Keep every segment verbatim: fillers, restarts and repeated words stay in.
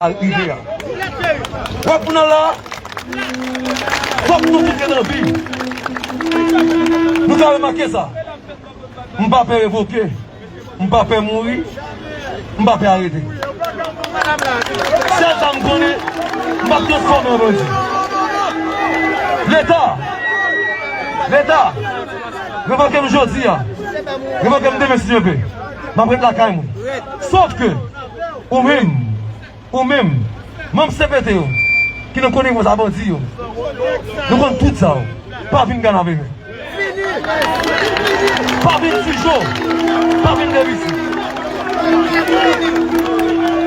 rive a. W ap pou nan la, fòk nou tout ret an vi. Nou ka remake sa. M pa pè revoke, m pa pè mouri, m pa pè arete. Sèl sa m konnen, m ap transfòme an bandi. Leta, Leta, revoke m jodi a, revoke m demen si Dye vle. M ap ret lakay mwen. Sòf ke, ou menm, Ou menm, manm C P T yo, ki nan konivans a bandi yo, nou konn tout sa yo. Pa vin gad avè mwen. Pa vin Tijo, pa vin Debisi.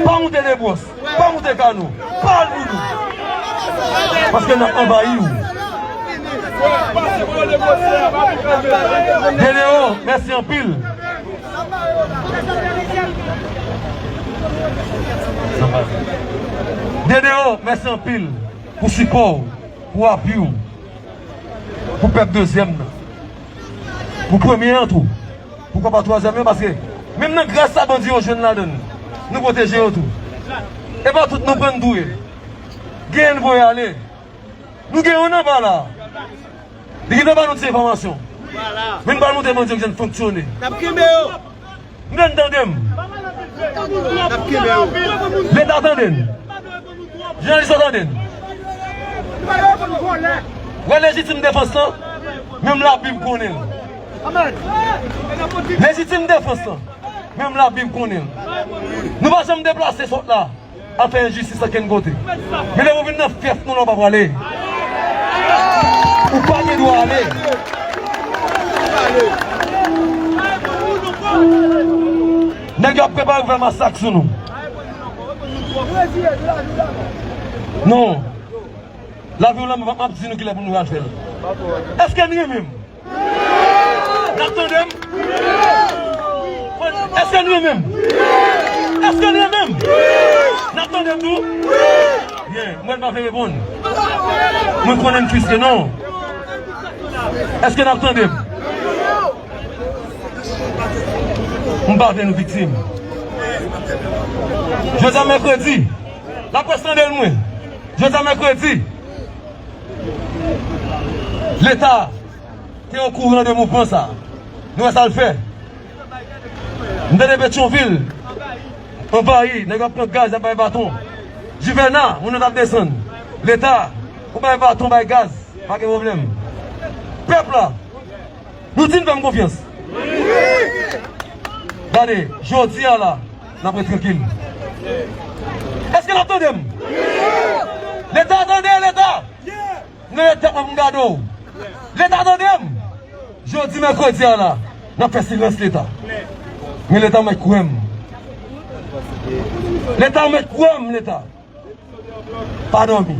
Pa moute Debwòs, pa moute Kano, pa al Boudou. Paske n ap anvayi w. Dedewo, mèsi anpil. Dedewo, mèsi anpil pou sipò w, pou apui w, pou pèp dezyèm nan, pou premye an tou, poukwa pa twazyèm nan, paske menm nan gras sa bandi yo jwenn ladan l, nou pwoteje yo tou. E pa tout nou pran n touye. Genyen n voye ale. Nou gen youn anba la. Li gentan ba nou ti enfòmasyon. Men n pral montre bandi yo kijan n fonksyone. N ap kenbe yo. M vle n tande m. N ap kenbe yo. Leta tande n. Jounalis yo tande n. Wè lejitim defans lan, menm Labib konnen l. Lejitim defans lan, menm Labib konnen l. Nou pa janm deplase sot la. Ap fè enjistis ankenn kote. Men lè ou vin nan fyèf nou la, ou pa prale. Ou pa gen dwa ale. Nèg yo ap prepare pou fè masak sou nou. Non. Lavi w la, m ap di nou kilè pou nou al fè l. Èske n renmen m? N ap tande m? Èske n renmen m? Èske n renmen m? N ap tande m tou? Byen, mwen pa vle reponn. Mwen konnen m fristre, non. Èske n ap tande m? M pa vle nou viktim. Jodi a mèkredi, laprès tande l mwen. Jodi a mèkredi, Leta te okouran de mouvman sa. Nou wè sa l fè. M tande Petyonvil anvayi, nèg yo ap pran gaz, y ap bay baton. Jivèna, moun yo t ap desann. Leta, ou bay baton, bay gaz, pa gen pwoblèm. Pèp la, nou di n fè m konfyans. Gade, jodi a la, n ap ret trankil. Èske n ap tande m? Leta, tande, Leta! M leve tèt mwen pou m gade w. Leta tande m! Jodi mèkredi a la, n ap fè silans Leta. Men Leta mèt kwè m. Leta mèt kwè m, Leta. Pa dòmi.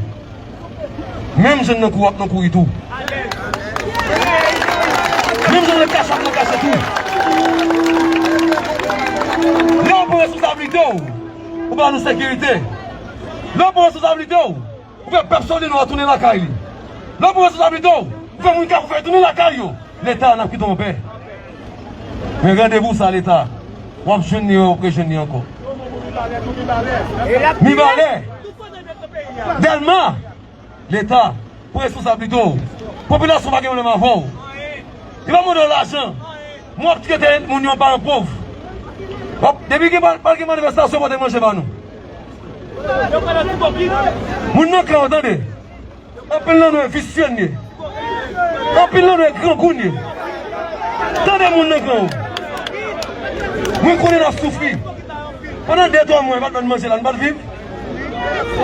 Menm jan nan kou w ap nan kouri tou. Menm jan nan kache w ap nan kache tou. Lè w pran responsablite w, ou ba nou sekirite. Lè w pran responsablite w, Ou fè pèp Solino a tounen lakay li. Lè w pran responsablite w, ou fè moun Kafou Vè tounen lakay yo. Leta, n ap kite w anpè. Men randevou sa, Leta, w ap jwenn li, w ap rejwenn li ankò. Mibalè, Dèlma, Leta, pran responsablite w. Popilasyon pa gen pwoblèm avè w. Li pa mande w lajan. Mwen w ap trete moun yo paran pòv. W ap, depi gen, pral gen manifestasyon, pote manje ba nou. Moun nan kan yo, tande. Anpil nan nou e visye n ye. Anpil nan nou e grangou n ye. Tande moun nan kan yo. Mwen konnen n ap soufri. Pandan de twa mwa, e pa t ban n manje la, n pa t viv.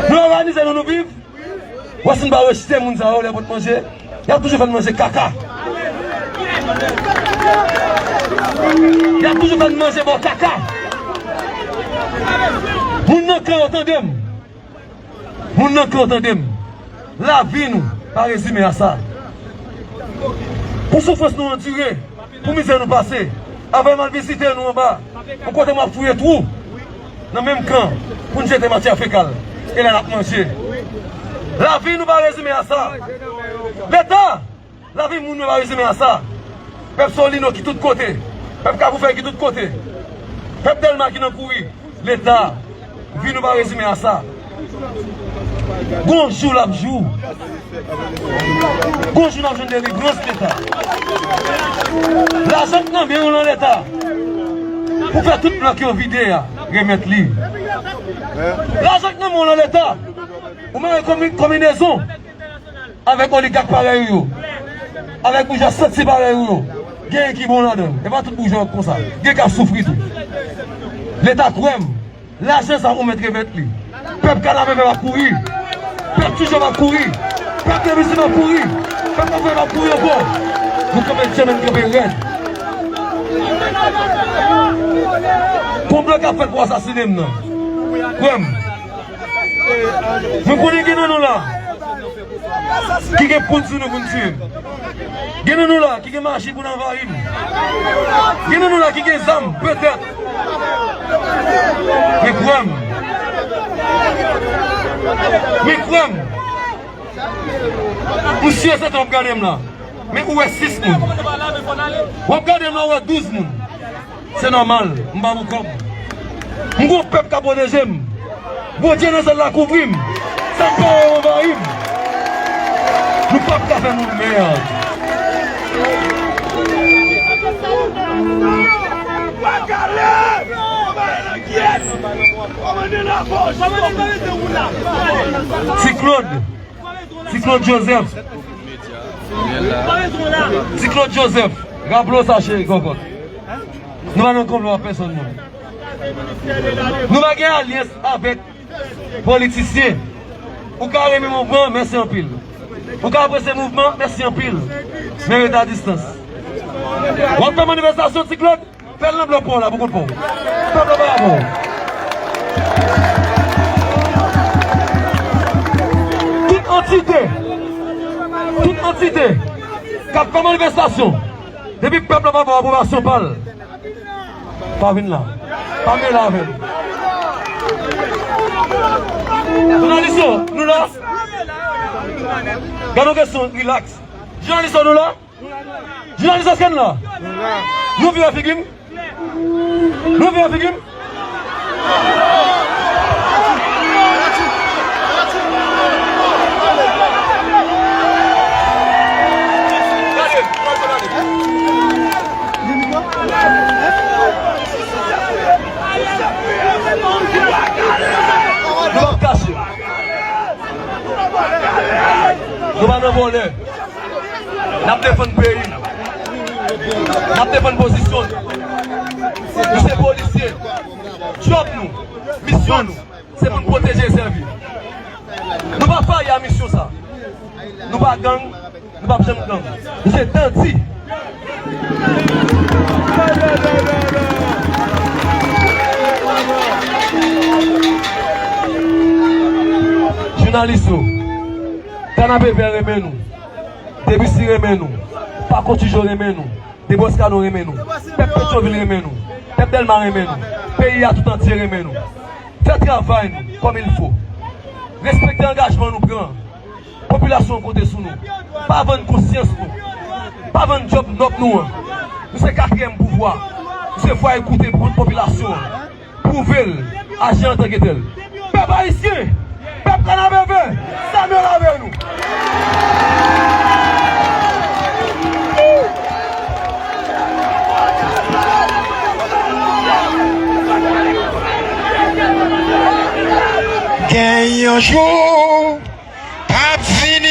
Nou òganize nou, nou viv. Wè si n pa rejte moun sa yo lè yo pot manje, y ap toujou fè n manje kaka. Y ap toujou fè n manje bò kaka. Moun nan kan yo, tande m. Moun nan kan yo, tande m. Lavi nou pa rezime a sa. Pou soufrans nou andire, pou mizè nou pase, avè m al vizite nou anba, yon kote m ap fouye twou nan menm kan pou n jete matyè fekal. E la n ap manje. Lavi nou pa rezime a sa. Leta, lavi moun yo pa rezime a sa. Pèp Solino ki tout kote. Pèp Kafou Vè ki tout kote. Pèp Dèlma ki nan kouri. Leta, vi nou pa rezime a sa. Gon jou l ap jou. Gon jou n ap jwenn delivrans Leta. Lajan k nan men w lan Leta, pou fè tout blòk yo vide a, remèt li. Lajan k nan men w lan Leta, ou mare konbi- konbinezon avèk oligak parèy ou yo, avèk boujwa santi parèy ou yo. Genyen ki bon ladan l. E pa tout boujwa k konsa. Gen k ap soufri tou. Leta kwè m. Lajan sa ou mèt remèt li. Pèp Kanapevè p ap kouri. Pèp Tijo p ap kouri. Pèp Debisi p ap kouri. Pèp Kanapevè p ap kouri ankò. Nou kanpe djanm e n kanpe rèd. Konplo k ap fèt pou asasinen m nan. Kwè m. Mwen konnen gen nan nou la ki gen poud sou nou pou n tiye m. Gen nan nou la ki gen machin pou n anvayi m. Gen nan nou la ki gen zam, petèt. Men kwè m. Men kwè m. M si e sèten w ap gade m la. Men ou wè sis moun. W ap gade m la, ou wè douz moun. Se nòmal, m pa pou kòb. M gon pèp k ap pwoteje m. Bondye nan syèl la kouvri m. Sa m pa wè yo anvayi m. Nou p ap ka fè nou mèd. Ti Claude. Ti Claude Joseph. Ti Claude Joseph. Raple w sa, cheri kòkòt. Nou pa nan konplo ak pèsonn, non. Nou pa gen alyans avèk politisyen. Ou ka renmen mouvman, mèsi anpil. Ou ka apresye mouvman, mèsi anpil. Men rete a distans. W ap fè manifestasyon, Ti Claude? Fè l nan blòk pa w la pou kont pa w. Pèp la pa la pou w. Tout antite, tout antite k ap fè manifestasyon, depi pèp la pa ba w apwobasyon pa l, pa vin la. Pa mele avè l. Jounalis yo, nou la? Gade yon kesyon, rilaks. Jounalis yo, nou la? Jounalis, èske n la? Nou vire figi n? Nou vire figi n? Nou p ap kache. Nou pa nan vòlè. N ap defann peyi n. N ap defann pozisyon n. Nou se polisye. Djòb nou, misyon nou, se pou n pwoteje e sèvi. Nou pa fayi a misyon sa. Nou pa gang, nou p ap janm gang. Nou se dandi. Jounalis yo, Kanapevè renmen nou. Debisi renmen nou. Pako Tijo renmen nou. Debòs Kano renmen nou. Pèp Petyonvil renmen nou. Pèp Dèlma renmen nou. Peyi a tout antye renmen nou. Fè travay nou kòm il fo. Respekte angajman nou pran. Popilasyon an konte sou nou. Pa vann konsyans nou. Pa vann djòb nòb nou an. Nou se katriyèm pouvwa. Nou se vwa ekoute pou popilasyon an. Pwouve l, aji antanke tèl. Pèp ayisyen, pèp Kanapevè, Samuel avè nou. Gen yon jou, p ap vin